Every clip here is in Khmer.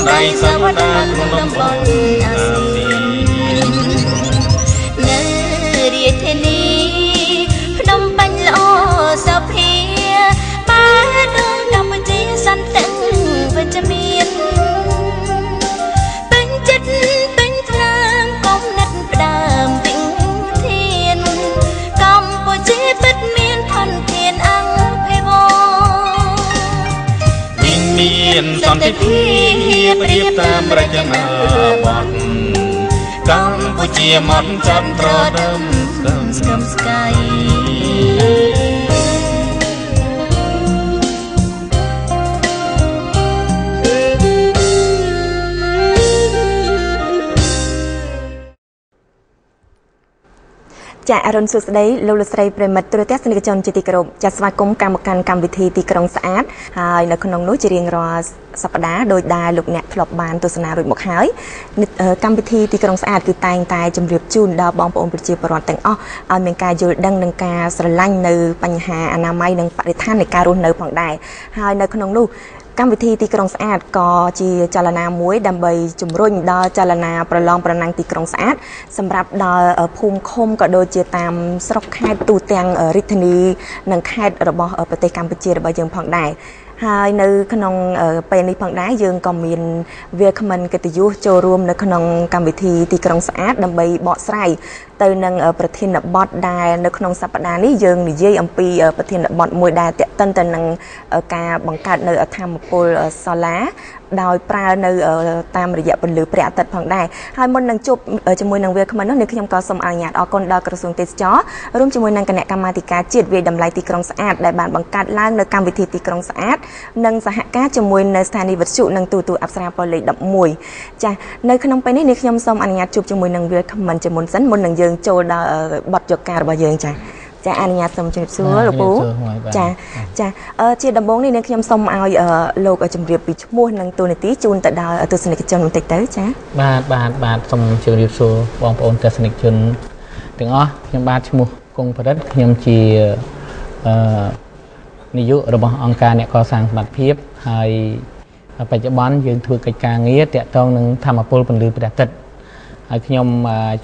ដៃសវតាក្នុងតំបន់អាស៊ាន នៅរាជធានីភ្នំពេញល្អសោភាបែដងកម្ពុជាសន្តិវិជ្ជមានពេញចិត្តពេញថ្លើមគុំនិតផ្ដើមវិធានកម្ពុជាពិតមានធនធានអង្គភិវ វិមានសន្តិភាពរៀបតាមរចនាបថកម្ពុជាមកចន្ទ្រដើមស្កឹម ស្កឹមស្កៃ ចាអរុនសួស្តីលោកលោកស្រីប្រិមិត្តទូរទស្សនិកជនជាទីគោរពចាស្វាគមន៍កម្មកាន់កម្មវិធីទីក្រុងស្អាតហើយនៅក្នុងនោះជារៀងរាល់សប្តាហ៍ដោយដែលលោកអ្នកធ្លាប់បានទស្សនារួចមកហើយកម្មវិធីទីក្រុងស្អាតគឺតែងតែជម្រាបជូនដល់បងប្អូនប្រជាពលរដ្ឋទាំងអស់ឲ្យមានការយល់ដឹងនិងការស្រឡាញ់នៅបញ្ហាអនាម័យនិងបរិស្ថាននៃការរស់នៅផងដែរហើយនៅក្នុងនោះកម្មវិធីទីក្រុងស្អាតក៏ជាចលនាមួយដើម្បីជំរុញដល់ចលនាប្រឡងប្រណាំងទីក្រុងស្អាតសម្រាប់ដល់ភូមិឃុំក៏ដូចជាតាមស្រុកខេត្តទូទាំងរាជធានីនិងខេត្តរបស់ប្រទេសកម្ពុជារបស់យើងផងដែរហើយនៅក្នុងពេលនេះផងដែរយើងក៏មានវាគ្មិនកិត្តិយសចូលរួមនៅក្នុងកម្មវិធីទីក្រុងស្អាតដើម្បីបកស្រាយទៅនឹងប្រធានបទដែលនៅក្នុងសប្តាហ៍នេះយើងនិយាយអំពីប្រធានបទមួយដែលទាក់ទិនទៅនឹងការបង្កើតនៅធម្មពលសូឡាដោយប្រើនៅតាមរយៈពន្លឺព្រះអាទិត្យផងដែរហើយមុននឹងជួបជាមួយនឹងវាគ្មិននោះនេះខ្ញុំក៏សូមអនុញ្ញាតអរគុណដល់ក្រសួងទេសចរណ៍រួមជាមួយនឹងគណៈកម្មាធិការជាតិវាយតម្លៃទីក្រុងស្អាតដែលបានបង្កើតឡើងនៅកម្មវិធីទីក្រុងស្អាតនិងសហការជាមួយនៅស្ថានីយ៍វិទ្យុនិងទូរទស្សន៍អប្សរាពលលេខ11ចានៅក្នុងពេលនេះនេះខ្ញុំសូមអនុញ្ញាតជួបជាមួយនឹងវាគ្មិនជាមុនសិនមុននឹងយើងចូលដល់បទយកការរបស់យើងចាចាអនុញ្ញាតសូមជម្រាបសួរលោកពូចាចាជាដំបូងនេះនាងខ្ញុំសូមឲ្យលោកជម្រាបពីឈ្មោះនិងតួនាទីជូនទៅដល់ទស្សនិកជនបន្តិចទៅចាបាទបាទបាទសូមជម្រាបសួរបងប្អូនទស្សនិកជនទាំងអស់ខ្ញុំបាទឈ្មោះគង់ប្រិតខ្ញុំជានាយករបស់អង្គការអ្នកកសាងសមត្ថភាពហើយបច្ចុប្បន្នយើងធ្វើកិច្ចការងារតាក់ទងនឹងធម្មពលពន្លឺព្រះអាទិត្យហើយខ្ញុំ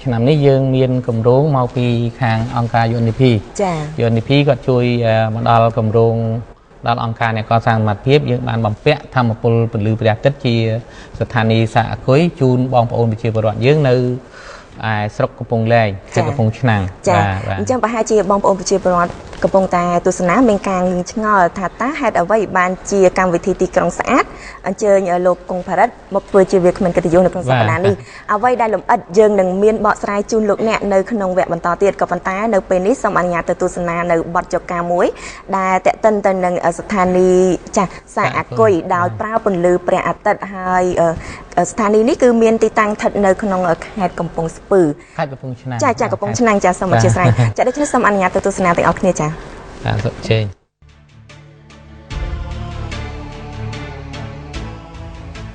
ឆ្នាំនេះយើងមានគម្រោងមកពីខាងអង្គការ UNDP ចា UNDP គាត់ជួយមកដល់គម្រោងដល់អង្គការអ្នកកសាងសមត្ថភាពយើងបានបំពាក់ធម្មពលពន្លឺព្រះអាទិត្យជាស្ថានីយ៍សាកអគុយជូនបងប្អូនប្រជាពលរដ្ឋយើងនៅឯស្រុកកំពង់លែងខេត្តកំពង់ឆ្នាំងចាអញ្ចឹងប្រហែលជាបងប្អូនប្រជាពលរដ្ឋកំពុងតែទស្សនាមានការងឿងឆ្ងល់ថាតើហេតុអ្វីបានជាកម្មវិធីទីក្រុងស្អាតអញ្ជើញលោកគង់ផរិតមកធ្វើជាវាគ្មិនកិត្តិយសនៅក្នុងសប្តាហ៍នេះអ្វីដែលលម្អិតយើងនឹងមានបកស្រាយជូនលោកអ្នកនៅក្នុងវគ្គបន្តទៀតក៏ប៉ុន្តែនៅពេលនេះសូមអនុញ្ញាតទៅទស្សនានៅបទចកាមួយដែលតេតិនទៅនឹងស្ថានីយ៍ចាស់សាកអគុយដោយប្រើពន្លឺព្រះអាទិត្យហើយស្ថានីយ៍នេះគឺមានទីតាំងស្ថិតនៅក្នុងខេត្តកំពង់ស្ពឺខេត្តកំពង់ឆ្នាំងចាចាកំពង់ឆ្នាំងចាសូមអធិស្ឋានចាដូច្នេះសូមអនុញ្ញាតទៅទស្សនាទាំងអស់គ្នាចាបាទសូមអញ្ជើញ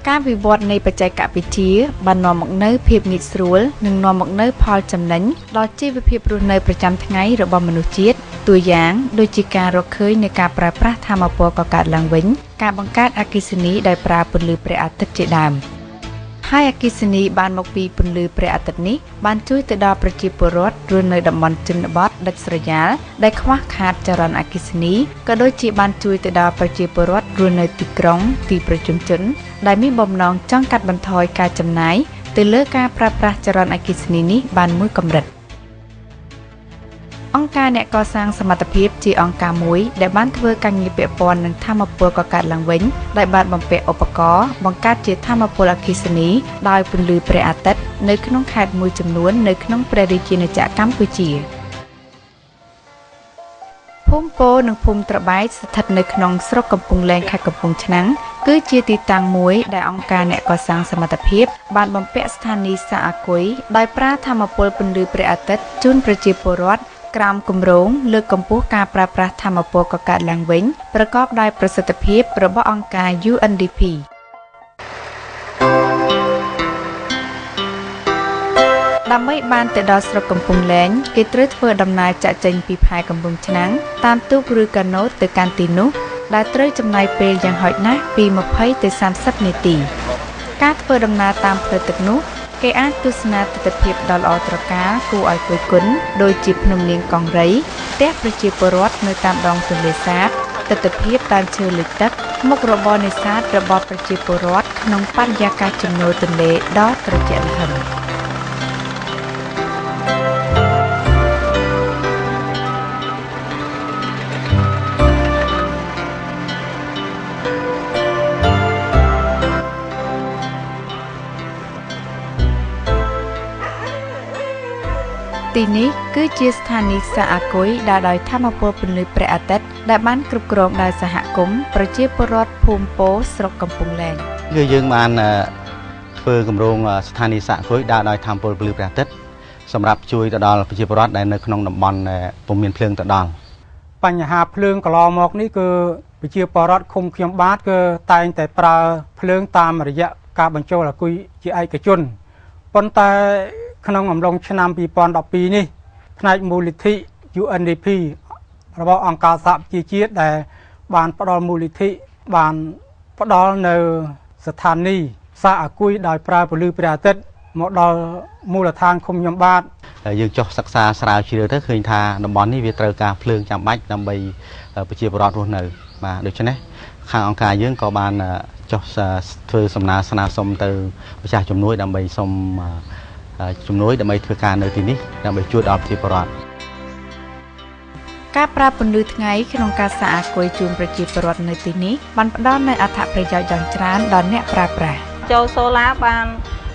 ការវិវត្តនៃបច្ចេកវិទ្យាបាននាំមកនូវភាពងាយស្រួលនិងនាំមកនូវផលចំណេញដល់ជីវភាពរស់នៅប្រចាំថ្ងៃរបស់មនុស្សជាតិតួយ៉ាងដូចជាការរកឃើញនៃការប្រើប្រាស់ថាមពលកកើតឡើងវិញការបង្កើតអគ្គិសនីដោយប្រើពន្លឺព្រះអាទិត្យជាដើមហើយអគ្គិសនីបានមកពីពន្លឺព្រះអាទិត្យនេះបានជួយទៅដល់ប្រជាពលរដ្ឋរស់នៅតំបន់ជនបទដាច់ស្រយាលដែលខ្វះខាតចរន្តអគ្គិសនីក៏ដូចជាបានជួយទៅដល់ប្រជាពលរដ្ឋរស់នៅទីក្រុងទីប្រជុំជនដែលមានបំណងចង់កាត់បន្ថយការចំណាយទៅលើការប្រើប្រាស់ចរន្តអគ្គិសនីនេះបានមួយកម្រិតអង្គការអ្នកកសាងសមត្ថភាពជាអង្គការមួយដែលបានធ្វើការងារពាក់ព័ន្ធនឹងធម្មពលកកើតឡើងវិញដែលបានបំពាក់ឧបករណ៍បង្កើតជាធម្មពលអគ្គិសនីដោយពន្លឺព្រះអាទិត្យនៅក្នុងខេត្តមួយចំនួននៅក្នុងព្រះរាជាណាចក្រកម្ពុជាភូមិពោនិងភូមិត្របែកស្ថិតនៅក្នុងស្រុកកំពង់លែងខេត្តកំពង់ឆ្នាំងគឺជាទីតាំងមួយដែលអង្គការអ្នកកសាងសមត្ថភាពបានបំពាក់ស្ថានីយ៍សាកអគុយដោយប្រើធម្មពលពន្លឺព្រះអាទិត្យជូនប្រជាពលរដ្ឋក្រោមគម្រោងលើកកម្ពស់ការប្រើប្រាស់ធម្មពលកកើតឡើងវិញប្រកបដោយប្រសិទ្ធភាពរបស់អង្គការ UNDP ដើម្បីបានទៅដល់ស្រុកកំពង់លែងគេត្រូវធ្វើដំណើរចាក់ចេញពីផែកំពង់ឆ្នាំងតាមទូកឬកាណូតទៅកាន់ទីនោះដែលត្រូវចំណាយពេលយ៉ាងហោចណាស់ពី20ទៅ30នាទី។ ការធ្វើដំណើរតាមផ្លូវទឹកនោះគេអាចទស្សនាទិដ្ឋភាពដ៏ល្អត្រកាលគួរឲ្យគយគន់ដូចជាភ្នំនាងកង្រីផ្ទះប្រជាពលរដ្ឋនៅតាមដងទន្លេសាបទិដ្ឋភាពដើមឈើលិចទឹកមុខរបរនេសាទរបស់ប្រជាពលរដ្ឋក្នុងបរិយាកាសចំណូលទន្លេដ៏ត្រជាក់ល្ហឹមទីនេះគឺជាស្ថានីយ៍សាកអាគុយដើរដោយថាមពលពន្លឺព្រះអាទិត្យដែលបានគ្រប់គ្រងដោយសហគមន៍ប្រជាពលរដ្ឋភូមិពោស្រុកកំពង់លែងគឺយើងបានធ្វើគម្រោងស្ថានីយ៍សាកអាគុយដើរដោយថាមពលពន្លឺព្រះអាទិត្យសម្រាប់ជួយទៅដល់ប្រជាពលរដ្ឋដែលនៅក្នុងតំបន់ពុំមានភ្លើងទៅដល់បញ្ហាភ្លើងកន្លងមកនេះគឺប្រជាពលរដ្ឋឃុំខ្ញុំបាទគឺតែងតែប្រើភ្លើងតាមរយៈការបញ្ចូលអាគុយជាឯកជនប៉ុន្តែក្នុងអំឡុងឆ្នាំ2012នេះផ្នែកមូលនិធិ UNDP របស់អង្គការសហប្រជាជាតិដែលបានផ្ដល់មូលនិធិបានផ្ដល់នៅស្ថានីយ៍សាកអាគុយដោយប្រើពន្លឺព្រះអាទិត្យមកដល់មូលដ្ឋានឃុំខ្ញុំបាទយើងចុះសិក្សាស្រាវជ្រាវទៅឃើញថាតំបន់នេះវាត្រូវការភ្លើងចាំបាច់ដើម្បីប្រជាពលរដ្ឋរស់នៅបាទដូច្នេះខាងអង្គការយើងក៏បានចុះធ្វើសំណើស្នើសុំទៅម្ចាស់ជំនួយដើម្បីសុំជំនួយដើម្បីធ្វើការនៅទីនេះដើម្បីជួយដល់ប្រជាពលរដ្ឋការប្រើពន្លឺថ្ងៃក្នុងការសាកអាគុយជូនប្រជាពលរដ្ឋនៅទីនេះបានផ្ដល់នូវអត្ថប្រយោជន៍យ៉ាងច្រើនដល់អ្នកប្រើប្រាស់ចូលសូឡាបាន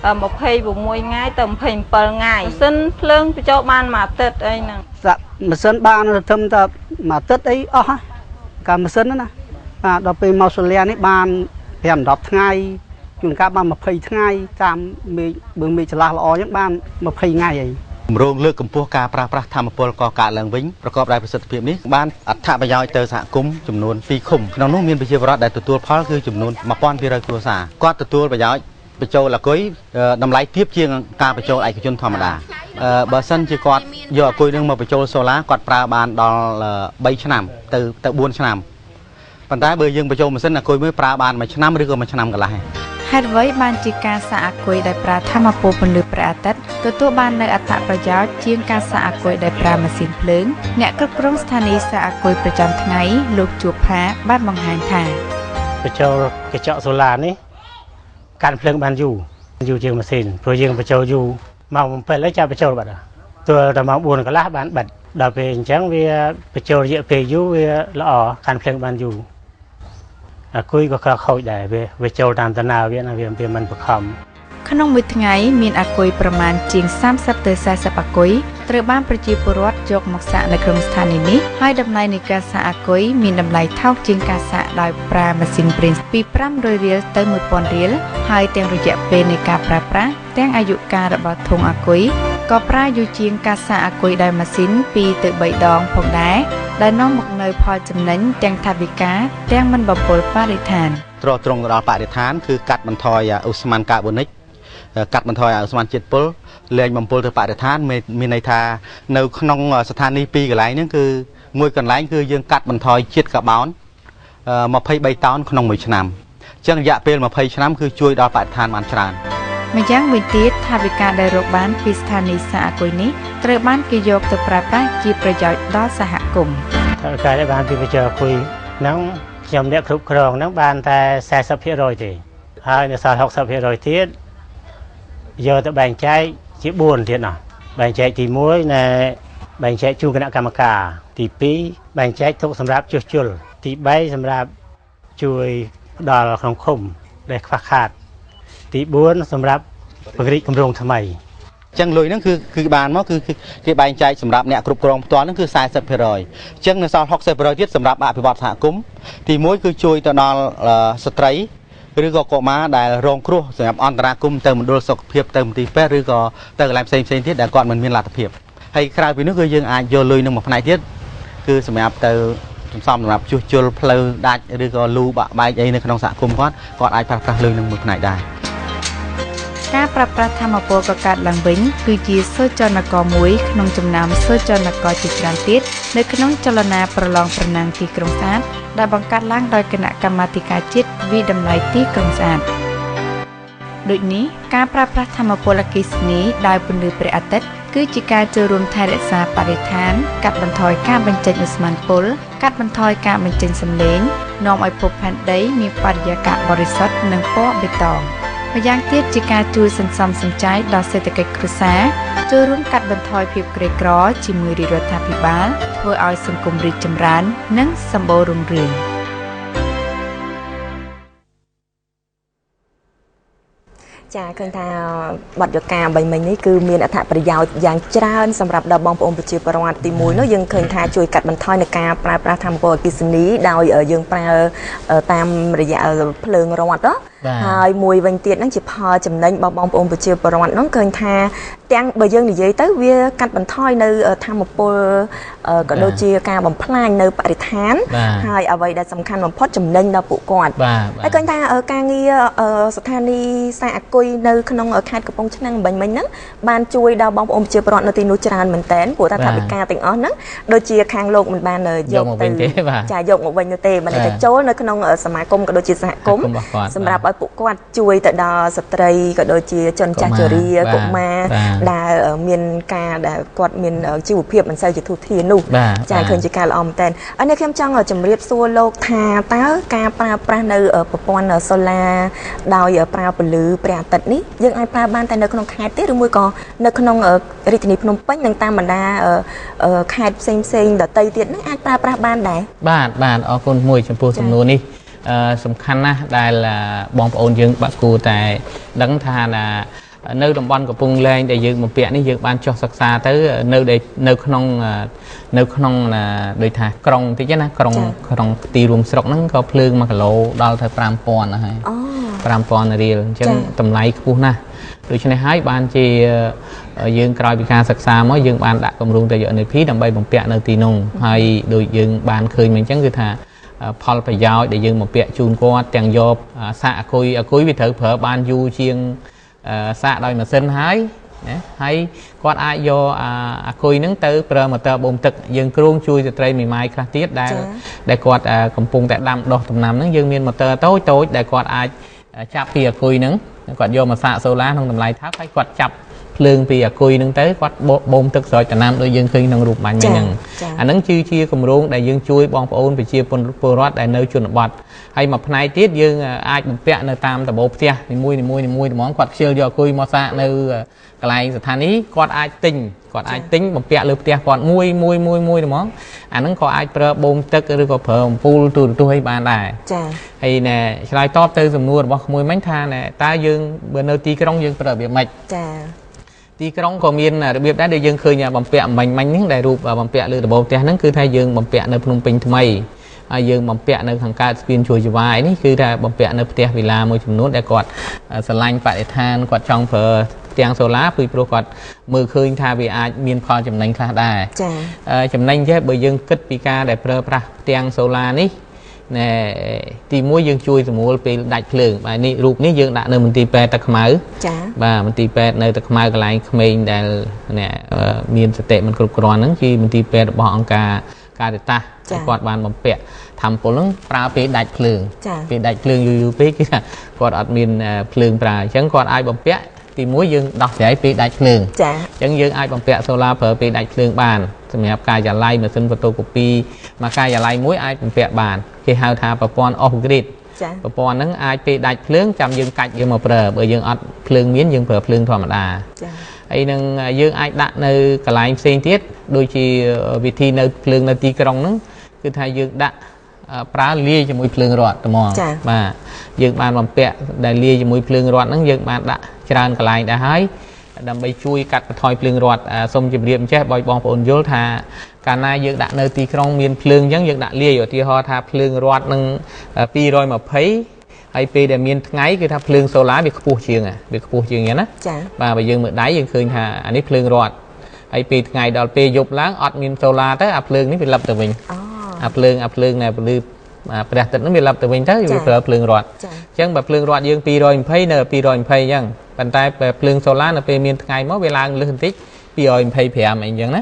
26ថ្ងៃទៅ27ថ្ងៃម៉ាស៊ីនភ្លើងបញ្ចូលបានមួយអាទិត្យអីហ្នឹងសាក់ម៉ាស៊ីនបានត្រឹមតែមួយអាទិត្យអីអស់ហើយកាម៉ាស៊ីនណាបាទដល់ពេលមកសូឡានេះបាន5 10ថ្ងៃជួនកាលបាន20ថ្ងៃតាមមេឃបើមេឃចន្លោះល្អអញ្ចឹងបាន20ថ្ងៃអីគម្រោងលើកកម្ពស់ការប្រើប្រាស់ធម្មពលកកើតឡើងវិញប្រកបដោយប្រសិទ្ធភាពនេះបានអត្ថប្រយោជន៍ទៅសហគមន៍ចំនួន2ឃុំក្នុងនោះមានប្រជាពលរដ្ឋដែលទទួលផលគឺចំនួន1200គ្រួសារគាត់ទទួលប្រយោជន៍បញ្ចូលអាគុយតម្លៃទាបជាងការបញ្ចូលឯកជនធម្មតាបើសិនជាគាត់យកអាគុយនឹងមកបញ្ចូលសូឡាគាត់ប្រើបានដល់3ឆ្នាំទៅ4ឆ្នាំប៉ុន្តែបើយើងបញ្ចូលម៉ាស៊ីនអាគុយមួយប្រើបាន1ឆ្នាំឬក៏1ឆ្នាំកន្លះហេតុអ្វីបានជាការសាកអាគុយដែលប្រើធម្មពលពន្លឺព្រះអាទិត្យទទួលបាននូវអត្ថប្រយោជន៍ជាងការសាកអាគុយដែលប្រើម៉ាស៊ីនភ្លើងអ្នកគ្រប់គ្រងស្ថានីយ៍សាកអាគុយប្រចាំថ្ងៃលោកជួបផាបានបង្ហាញថាបញ្ចូលកញ្ចក់សូឡានេះកាន់ភ្លើងបានយូរយូរជាងម៉ាស៊ីនព្រោះយើងបញ្ចូលយូរម៉ោង7ហើយចាប់បញ្ចូលបាត់ទល់តែម៉ោង4កន្លះបានបិទដល់ពេលអញ្ចឹងវាបញ្ចូលរយៈពេលយូរវាល្អកាន់ភ្លើងបានយូរអាគុយក៏ខូចដែរវាចូលតាមដំណើរវាណាវាមិនបខំក្នុងមួយថ្ងៃមានអាគុយប្រមាណជាង30ទៅ40អាគុយត្រូវបានប្រជាពលរដ្ឋយកមកសាកនៅក្នុងស្ថានីយ៍នេះហើយតម្លៃនៃការសាកអាគុយមានតម្លៃថោកជាងការសាកដោយប្រើម៉ាស៊ីនប្រេងពី500រៀលទៅ1000រៀលហើយទាំងរយៈពេលនៃការប្រើប្រាស់ទាំងអាយុកាលរបស់ធុងអាគុយក៏ប្រើយូរជាងការសាកអាគុយដោយម៉ាស៊ីន2ទៅ3ដងផងដែរដែលនាំមកនូវផលចំណេញទាំងថវិកាទាំងមិនបំពុលបរិស្ថានទ្រទ្រង់ទៅដល់បរិស្ថានគឺកាត់បន្ថយឧស្ម័នកាបូនិកកាត់បន្ថយឧស្ម័នជាតិពុលលែងបំពុលទៅបរិស្ថានមានន័យថានៅក្នុងស្ថានីយ៍2កន្លែងហ្នឹងគឺមួយកន្លែងគឺយើងកាត់បន្ថយជាតិកាបូន23តោនក្នុងមួយឆ្នាំអញ្ចឹងរយៈពេល20ឆ្នាំគឺជួយដល់បរិស្ថានបានច្រើនម្យ៉ាងវិញទៀតថវិកាដែលរកបានពីស្ថានីយ៍សាកអាគុយនេះត្រូវបានគេយកទៅប្រើប្រាស់ជាប្រយោជន៍ដល់សហគមន៍ថវិកាដែលបានពីបញ្ចូលអាគុយហ្នឹងខ្ញុំអ្នកគ្រប់គ្រងហ្នឹងបានតែ40%ទេហើយនៅសល់60%ទៀតយកទៅបែងចែកជា4ទៀតណោះបែងចែកទី1ណែបែងចែកជូនគណៈកម្មការទី2បែងចែកទុកសម្រាប់ជួសជុលទី3សម្រាប់ជួយផ្ដល់ក្នុងឃុំដែលខ្វះខាតទី4សម្រាប់ពង្រីកគម្រោងថ្មីអញ្ចឹងលុយហ្នឹងគឺបានមកគឺគេបែងចែកសម្រាប់អ្នកគ្រប់គ្រងផ្ទាល់ហ្នឹងគឺ40%អញ្ចឹងនៅសល់60%ទៀតសម្រាប់អភិវឌ្ឍសហគមន៍ទី1គឺជួយទៅដល់ស្ត្រីឬក៏កុមារដែលរងគ្រោះសម្រាប់អន្តរាគមន៍ទៅមណ្ឌលសុខភាពទៅមន្ទីរពេទ្យឬក៏ទៅកន្លែងផ្សេងផ្សេងទៀតដែលគាត់មិនមានលទ្ធភាពហើយក្រៅពីនោះគឺយើងអាចយកលុយនឹងមួយផ្នែកទៀតគឺសម្រាប់ទៅសំសម្រាប់ជួសជុលផ្លូវដាច់ឬក៏លូបាក់បែកអីនៅក្នុងសហគមន៍គាត់អាចប្រើប្រាស់លុយនឹងមួយផ្នែកដែរការប្រើប្រាស់ធម្មពលកកើតឡើងវិញគឺជាសូចនាករមួយក្នុងចំណោមសូចនាករជាច្រើនទៀតនៅក្នុងចលនាប្រឡងប្រណាំងទីក្រុងស្អាតដែលបង្កើតឡើងដោយគណៈកម្មាធិការជាតិវិតម្លៃទីក្រុងស្អាត ដូចនេះការប្រើប្រាស់ធម្មពលអគ្គិសនីដោយពន្លឺព្រះអាទិត្យគឺជាការចូលរួមថែរក្សាបរិស្ថានកាត់បន្ថយការបញ្ចេញឧស្ម័នពុលកាត់បន្ថយការបញ្ចេញសំឡេងនាំឲ្យភពផែនដីមានបរិយាកាសបរិសុទ្ធនិងពណ៌បៃតងម្យ៉ាងទៀតជាការជួយសន្សំសំចៃដល់សេដ្ឋកិច្ចគ្រួសារចូលរួមកាត់បន្ថយភាពក្រីក្រជាមួយរាជរដ្ឋាភិបាលធ្វើឲ្យសង្គមរីកចម្រើននិងសម្បូររុងរឿងចាឃើញថាបទយកាបីមិញនេះគឺមានអត្ថប្រយោជន៍យ៉ាងច្រើនសម្រាប់ដល់បងប្អូនប្រជាពលរដ្ឋទី1នោះយើងឃើញថាជួយកាត់បន្ថយនៅការប្រើប្រាស់ធម្មពលអគ្គិសនីដោយយើងប្រើតាមរយៈភ្លើងរដ្ឋហើយមួយវិញទៀតហ្នឹងជាផលចំណេញរបស់បងប្អូនប្រជាពលរដ្ឋហ្នឹងឃើញថាទាំងបើយើងនិយាយទៅវាកាត់បន្ថយនៅធម្មពលក៏ដូចជាការបំផ្លាញនៅបរិស្ថានហើយអ្វីដែលសំខាន់បំផុតចំណេញដល់ពួកគាត់ហើយឃើញថាការងារស្ថានីយ៍សាកអគុយនៅក្នុងខេត្តកំពង់ឆ្នាំងបាញ់មិញហ្នឹងបានជួយដល់បងប្អូនប្រជាពលរដ្ឋនៅទីនោះច្រើនមែនតើព្រោះថាថវិកាទាំងអស់ហ្នឹងដូចជាខាងលោកមិនបានយកទៅចាយកមកវិញនោះទេមិនតែចូលនៅក្នុងសមាគមក៏ដូចជាសហគមន៍សម្រាប់ឲ្យពួកគាត់ជួយទៅដល់ស្ត្រីក៏ដូចជាជនចាស់ជរាកុមារដែលមានការដែលគាត់មានជីវភាពមិនសូវជាធូរធារនោះចាឃើញជាការល្អមែនតើអរនេះខ្ញុំចង់ជម្រាបសួរលោកថាតើការប្រើប្រាស់នៅប្រព័ន្ធសូឡាដោយប្រើពន្លឺព្រះអាទិត្យនេះយើងអាចប្រើបានតែនៅក្នុងខេត្តទេឬមួយក៏នៅក្នុងរាជធានីភ្នំពេញនិងតាមបណ្ដាខេត្តផ្សេងផ្សេងដទៃទៀតនឹងអាចប្រើប្រាស់បានដែរបាទអរគុណមួយចំពោះសំណួរនេះសំខាន់ណាស់ដែលបងប្អូនយើងបាក់គួរតែដឹងថានៅតំបន់កំពង់លែងដែលយើងបំពាក់នេះយើងបានចុះសិក្សាទៅនៅក្នុងដូចថាក្រុងតិចណាក្រុងក្នុងទីរួមស្រុកហ្នឹងក៏ភ្លើង1គីឡូដល់ទៅ5000ណាស់ហើយ5000រៀលអញ្ចឹងតម្លៃខ្ពស់ណាស់ដូច្នេះហើយបានជាយើងក្រោយពីការសិក្សាមកយើងបានដាក់គម្រោងទៅ UNDP ដើម្បីបំពាក់នៅទីនោះហើយដូចយើងបានឃើញមកអញ្ចឹងគឺថាផលប្រយោជន៍ដែលយើងបំពាក់ជូនគាត់ទាំងយកសាកអគុយវាត្រូវប្រើបានយូរជាងសាកដោយម៉ាស៊ីនហើយណាហើយគាត់អាចយកអាគុយហ្នឹងទៅប្រើម៉ូទ័របូមទឹកយើងគ្រោងជួយស្ត្រីមេម៉ាយខ្លះទៀតដែលគាត់កំពុងតែដាំដុះដំណាំហ្នឹងយើងមានម៉ូទ័រតូចៗដែលគាត់អាចចាប់ពីអាគុយហ្នឹងគាត់យកមកសាកសូឡាក្នុងតម្លៃថោកហើយគាត់ចាប់ភ្លើងពីអាគុយហ្នឹងទៅគាត់បូមទឹកស្រោចដំណាំដូចយើងឃើញក្នុងរូបបាញ់មិញហ្នឹងអាហ្នឹងគឺជាគម្រោងដែលយើងជួយបងប្អូនប្រជាពលរដ្ឋដែលនៅជនបទហើយមួយផ្នែកទៀតយើងអាចបំពាក់នៅតាមដំបូលផ្ទះនីមួយៗហ្មងគាត់ខ្ជិលយកអាគុយមកសាកនៅកន្លែងស្ថានីយ៍គាត់អាចទិញបំពាក់លើផ្ទះគាត់មួយហ្មងអាហ្នឹងក៏អាចប្រើបូមទឹកឬក៏ប្រើអំពូលទូរទស្សន៍អីបានដែរចាហើយណែឆ្លើយតបទៅសំណួររបស់ក្មួយមិញថាណែតើយើងបើនៅទីក្រុងយើងប្រើរបៀបម៉េចចាទីក្រុងក៏មានរបៀបដែរដែលយើងឃើញបំពាក់មិញហ្នឹងដែលរូបបំពាក់លើដំបូលផ្ទះហ្នឹងគឺថាយើងបំពាក់នៅភ្នំពេញថ្មីហើយយើងបំពាក់នៅខាងកើតស្ពានជួយចវាយនេះគឺថាបំពាក់នៅផ្ទះវិឡាមួយចំនួនដែលគាត់ស្រឡាញ់បរិស្ថានគាត់ចង់ប្រើផ្ទាំងសូឡាពីព្រោះគាត់មើលឃើញថាវាអាចមានផលចំណេញខ្លះដែរចាចំណេញចេះបើយើងគិតពីការដែលប្រើប្រាស់ផ្ទាំងសូឡានេះណែទីមួយយើងជួយសម្រួលពេលដាច់ភ្លើងបាទនេះរូបនេះយើងដាក់នៅមន្ទីរពេទ្យតាខ្មៅចាបាទមន្ទីរពេទ្យនៅតាខ្មៅកន្លែងក្មេងដែលអ្នកមានសតិមិនគ្រប់គ្រាន់ហ្នឹងជាមន្ទីរពេទ្យរបស់អង្គការការិតាសគាត់បានបំពាក់ធម្មពលហ្នឹងប្រើពេលដាច់ភ្លើងពេលដាច់ភ្លើងយូរៗពេកគឺថាគាត់អត់មានភ្លើងប្រើអញ្ចឹងគាត់អាចបំពាក់ទីមួយយើងដោះស្រាយពេលដាច់ភ្លើងចាអញ្ចឹងយើងអាចបំពាក់សូឡាប្រើពេលដាច់ភ្លើងបានសម្រាប់ការិយាល័យម៉ាស៊ីនហ្វូតូកូពីមួយការិយាល័យមួយអាចបំពាក់បានគេហៅថាប្រព័ន្ធ off grid ប្រព័ន្ធហ្នឹងអាចពេលដាច់ភ្លើងចាំយើងកាច់យើងមកប្រើបើយើងអត់ភ្លើងមានយើងប្រើភ្លើងធម្មតាចាហើយនឹងយើងអាចដាក់នៅកន្លែងផ្សេងទៀតដូចជាវិធីនៅភ្លើងនៅទីក្រុងហ្នឹងគឺថាយើងដាក់ប្រើលាយជាមួយភ្លើងរត់ត្មងបាទយើងបានបំពាក់ដែលលាយជាមួយភ្លើងរត់ហ្នឹងយើងបានដាក់ច្រើនកន្លែងដែរហើយដើម្បីជួយកាត់បន្ថយភ្លើងរត់សូមជម្រាបអញ្ចេះឲ្យបងប្អូនយល់ថាកាលណាយើងដាក់នៅទីក្រុងមានភ្លើងអញ្ចឹងយើងដាក់លាយឧទាហរណ៍ថាភ្លើងរត់នឹង220ហើយពេលដែលមានថ្ងៃគឺថាភ្លើងសូឡាវាខ្ពស់ជាងអញ្ចឹងណាបាទបើយើងមើលដៃយើងឃើញថាអានេះភ្លើងរត់ហើយពេលថ្ងៃដល់ពេលយប់ឡើងអត់មានសូឡាទៅអាភ្លើងនេះវាលឹបទៅវិញអាភ្លើងដែលពលឺព្រះអាទិត្យហ្នឹងវាលឹបទៅវិញទៅវាប្រើភ្លើងរត់អញ្ចឹងបើភ្លើងរត់យើង220នៅ220អញ្ចឹងប៉ុន្តែភ្លើងសូឡានៅពេលមានថ្ងៃមកវាឡើងលើសបន្តិច225អីអញ្ចឹងណា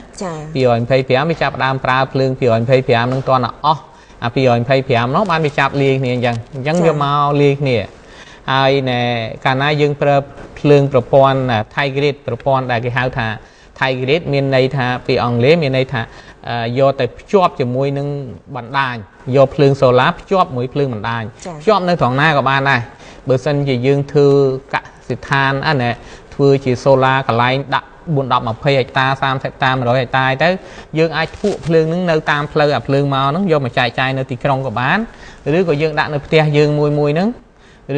225វាចាប់ផ្ដើមប្រើភ្លើង225នឹងតន់អស់អា225នោះបានវាចាប់លាយគ្នាអញ្ចឹងវាមកលាយគ្នា ហើយណែកាលណាយើងប្រើភ្លើងប្រព័ន្ធ Thai grid ប្រព័ន្ធដែលគេហៅថា Thai grid មានន័យថាពីអង់គ្លេសមានន័យថាយកទៅភ្ជាប់ជាមួយនឹងបណ្ដាញយកភ្លើងសូឡាភ្ជាប់មួយភ្លើងបណ្ដាញភ្ជាប់នៅត្រង់ណាក៏បានដែរបើសិនជាយើងធ្វើកសិដ្ឋានអានេះធ្វើជាសូឡាកន្លែងដាក់4 10 20ហិកតា30ហិកតា100ហិកតាទៅយើងអាចភក់ភ្លើងនឹងនៅតាមផ្លូវអាភ្លើងមកហ្នឹងយកមកចែកចាយនៅទីក្រុងក៏បានឬក៏យើងដាក់នៅផ្ទះយើងមួយមួយហ្នឹង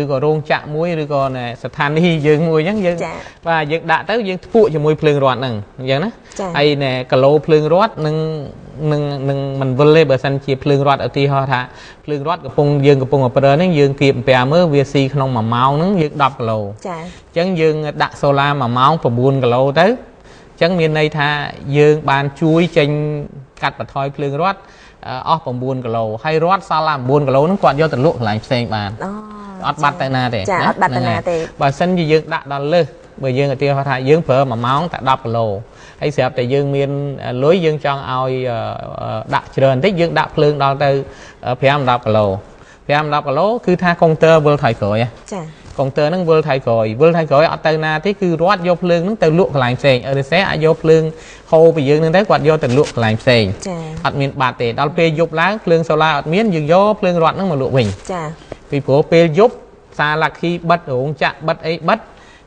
ឬក៏រោងចក្រមួយឬក៏ស្ថានីយ៍យើងមួយអញ្ចឹងយើងបាទយើងដាក់ទៅយើងធ្ពក់ជាមួយភ្លើងរត់ហ្នឹងអញ្ចឹងណាហើយណែគីឡូភ្លើងរត់នឹងនឹងមិនវិលទេបើសិនជាភ្លើងរត់ឧទាហរណ៍ថាភ្លើងរត់កំពុងយើងកំពុងប្រើហ្នឹងយើងគៀបអំពែមើលវាស៊ីក្នុង1ម៉ោងហ្នឹងយើង10គីឡូចាអញ្ចឹងយើងដាក់សូឡា1ម៉ោង9គីឡូទៅអញ្ចឹងមានន័យថាយើងបានជួយចេញកាត់បន្ថយភ្លើងរត់អស់9គីឡូហើយរត់សល់9គីឡូហ្នឹងគាត់យកទៅលក់កន្លែងផ្សេងបានអត់បាត់ទៅណាទេចាអត់បាត់ទៅណាទេបើសិនជាយើងដាក់ដល់លើសបើយើងឧទាហរណ៍ថាយើងប្រើ1ម៉ោងតែ10គីឡូហើយស្រាប់តែយើងមានលុយយើងចង់ឲ្យដាក់ច្រើនបន្តិចយើងដាក់ភ្លើងដល់ទៅ5 10គីឡូ5 10គីឡូគឺថាកុងទ័រវិលថយក្រោយចាកុងទ័រហ្នឹងវិលថយក្រោយវិលថយក្រោយអត់ទៅណាទេគឺរត់យកភ្លើងហ្នឹងទៅលក់កន្លែងផ្សេងអឺរ៉េអាចយកភ្លើងហូរពីយើងហ្នឹងទៅគាត់យកទៅលក់កន្លែងផ្សេងអត់មានបាត់ទេដល់ពេលយប់ឡើងភ្លើងសូឡាអត់មានយើងយកភ្លើងរត់ហ្នឹងមកលក់វិញចាពីព្រោះពេលយប់សាឡាខីបិទរោងចក្របិទអីបិទ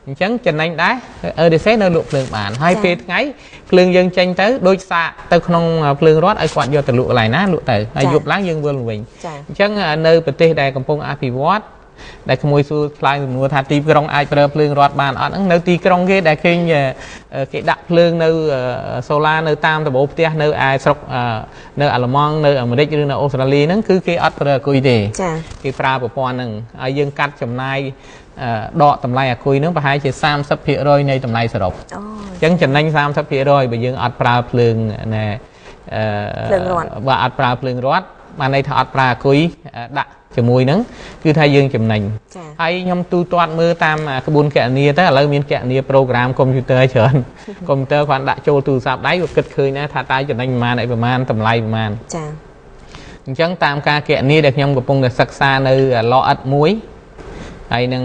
អញ្ចឹងចំណេញដែរ EDC នៅលក់ភ្លើងបានហើយពេលថ្ងៃភ្លើងយើងចេញទៅដូចសាកទៅក្នុងភ្លើងរត់ឲ្យគាត់យកទៅលក់កន្លែងណាលក់ទៅហើយយប់ឡើងយើងវិលវិញអញ្ចឹងនៅប្រទេសដែលកំពុងអភិវឌ្ឍដែលក្មួយសួរឆ្លើយសំណួរថាទីក្រុងអាចប្រើភ្លើងរត់បានអត់ហ្នឹងនៅទីក្រុងគេដែលឃើញគេដាក់ភ្លើងនៅសូឡានៅតាមដំបូលផ្ទះនៅឯស្រុកនៅអាល្លឺម៉ង់នៅអាមេរិកឬនៅអូស្ត្រាលីហ្នឹងគឺគេអត់ប្រើអាគុយទេគេប្រើប្រព័ន្ធហ្នឹងហើយយើងកាត់ចំណាយដកតម្លៃអាគុយហ្នឹងប្រហែលជា30%នៃតម្លៃសរុបអញ្ចឹងចំណេញ30%បើយើងអត់ប្រើភ្លើងណែភ្លើងរត់បើអត់ប្រើភ្លើងរត់បានន័យថាអត់ប្រើអាគុយដាក់ជាមួយហ្នឹងគឺថាយើងចំណេញហើយខ្ញុំទូទាត់មើលតាមក្បួនគណនាទៅឥឡូវមានគណនាប្រូក្រាមកុំព្យូទ័រច្រើនកុំព្យូទ័រគាត់ដាក់ចូលទូរស័ព្ទដៃក៏គិតឃើញដែរថាតើចំណេញប្រមាណអីប្រមាណតម្លៃប្រមាណចាអញ្ចឹងតាមការគណនាដែលខ្ញុំកំពុងតែសិក្សានៅឡអិតមួយហើយនឹង